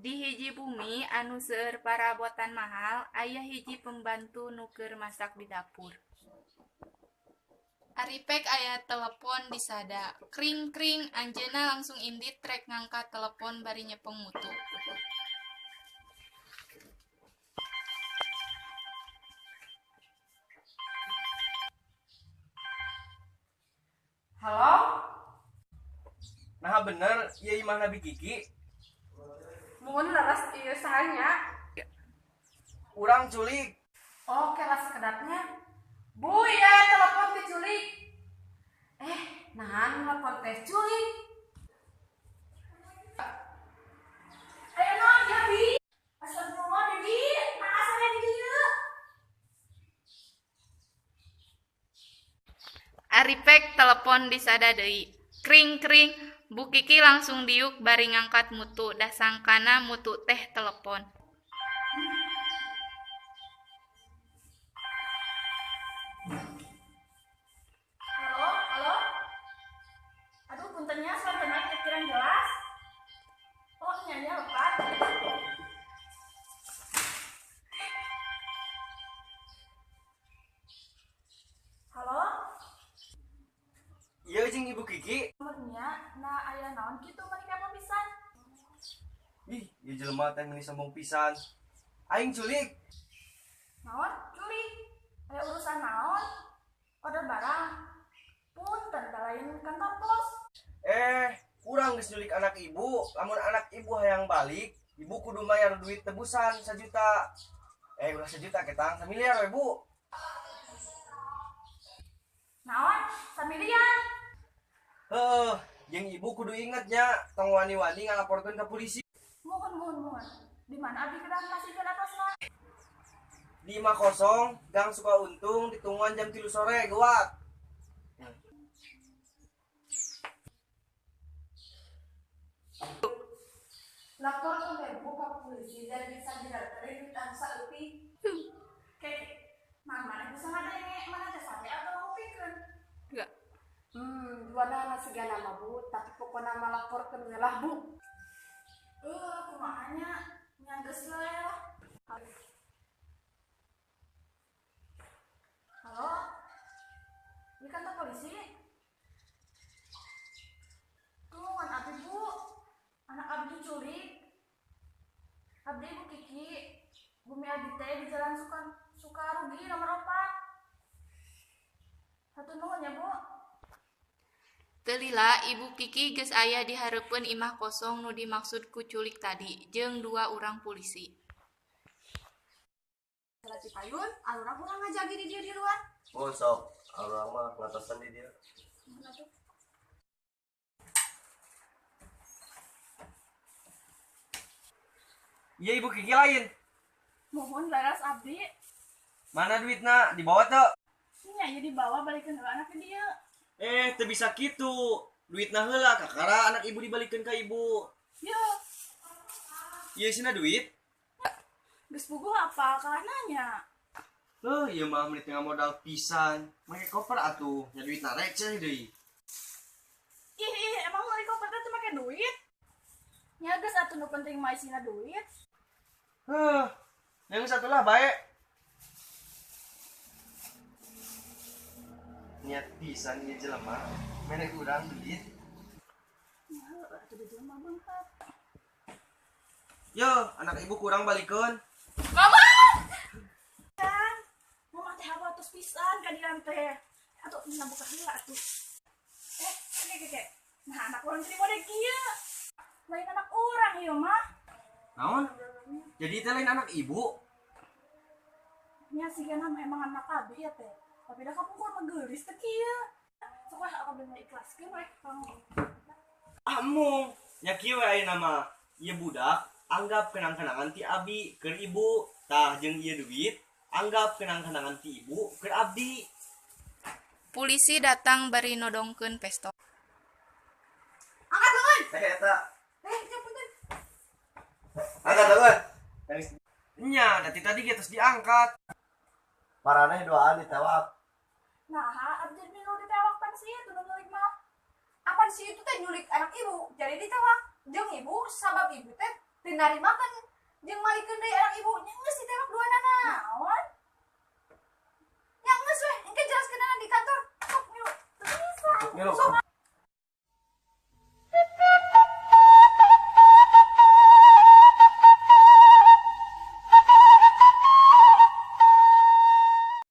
Di hiji bumi anu seueur parabotan mahal, aya hiji pembantu nu keur masak di dapur. Ari pek aya telepon disada. Kring-kring, anjeunna langsung indit rek ngangkat telepon bari nyepeng mutu. Halo? Nah bener, ieu imahna Bi Kiki. Mun leres ieu saha nya? Urang culik. Oh, kelas kedapnya. Bu, ya telepon ti culik. Nahan telepon teh culik. Ayo naon ya, Bi? Astagfirullah, Dewi. Nah, asalnya di dieu. Ari pek telepon disada deui. Kring-kring, Bu Kiki langsung diuk bari ngangkat mutu, da sangkana mutu teh telepon. Halo, halo. Aduh, puntennya suara naik kurang jelas. Oh, nya lepat. Halo? Ieu jeung Ibu Kiki. Nya, nah aya naon kitu mani kepo pisan. Ih, ieu jelema teh meuni sombong pisan. Aing culik. Naon? Culik. Aya urusan naon? Order barang. Punten da lain kantor pos. Urang geus nyulik anak ibu. Lamun anak ibu hayang balik, ibu kudu mayar duit tebusan 1 juta. Ulah 1 juta ketang, 1 miliar we, Bu. Naon? 1 miliar? Heuh, jeung ibu kudu inget nya, tong wani-wani ngalaporkeun ka polisi. Mohon, mohon, mohon. Di mana abdi kedah kasihkeun atosna? Di imah kosong, Gang Sukauntung, ditungguan jam 3 sore, geuwat. Lapor ke ibu ke polisi dan bisa didaterin duit anu saeutik. Oke, mana ibu sangat denge, mana teh sate atau ngupikeun? Enggak. Dua nana segala mah, Bu, tapi pokokna mah laporkeun we lah, Bu. Kumaha nya? Nya geus we lah. Halo? Ini kantor polisi? Tulungan abdi, Bu. Anak abdi diculik. Abdi Ibu Kiki. Bumi abdi teh di Jalan Sukarugi nomor 4. Satu nuhun ya, Bu. Teu lila, Ibu Kiki geus aya di hareupeun imah kosong nu dimaksud ku culik tadi, jeung 2 urang polisi. Berarti payun, arurang urang ngajagi di dieu di luar. Oh, sok. Arurang mah ngatasan di dieu. Iya, Ibu Kiki lain. Mohon leres abdi. Mana duitna? Dibawa teu? Nya, ieu dibawa balikeun heula anak ke dieu. Teu bisa kitu. Duitna heula kakara anak ibu dibalikeun ka ibu. Yo. Ieu isina duit. Geus puguh apa kalah nanya? Heuh, ieu mah meuni teu modal pisan. Make koper atuh, nya duitna receh deui. Ih, ih, emang meuli koper teh teu make duit? Nya geus atuh nu penting mah isina duit. Heuh, nya geus atuh lah bae. Niat pisan ieu jelema, mere urang duit. Ya, atuh di jelema beunghar. Yo, anak ibu kurang balikeun. Mama! Kan, mama teh hawa tos pisan ka dieu teh. Atuh dina buka heula atuh. Ke, ke, ke. Nah, anak urang jadi mode kieu. Lain anak urang ieu mah. Naon? Jadi teh lain anak ibu? Nya sigana mah emang anak abdi ya teh. Tapi dah kapungkur mah geulis teh kieu. Sok we aku bener ikhlaskeun we. Ah, embung. Nya kieu we ayeuna mah. Ieu budak anggap kenang-kenangan ti abi keur ibu. Tah jeung ieu duit anggap kenang-kenangan ti ibu keur abdi. Polisi datang bari nodongkeun pistol. Angkat lengan. Teh eta. Nya punten. Angkat lengan. Nya, dari tadi ge tos diangkat. Maraneh duaan ditewak. Nah, abdi nu ditewak pan sih itu nu nyulik mah. Apan sih itu teh nyulik anak ibu, jadi ditewak. Jeung ibu sabab ibu teh Teu narimakeun jeung malikeun deui anak ibu nya geus ditewak duanana. Naon? Nya geus weh, engke jelaskeunana di kantor. Sok milu. Teu bisa. Milu. Sok.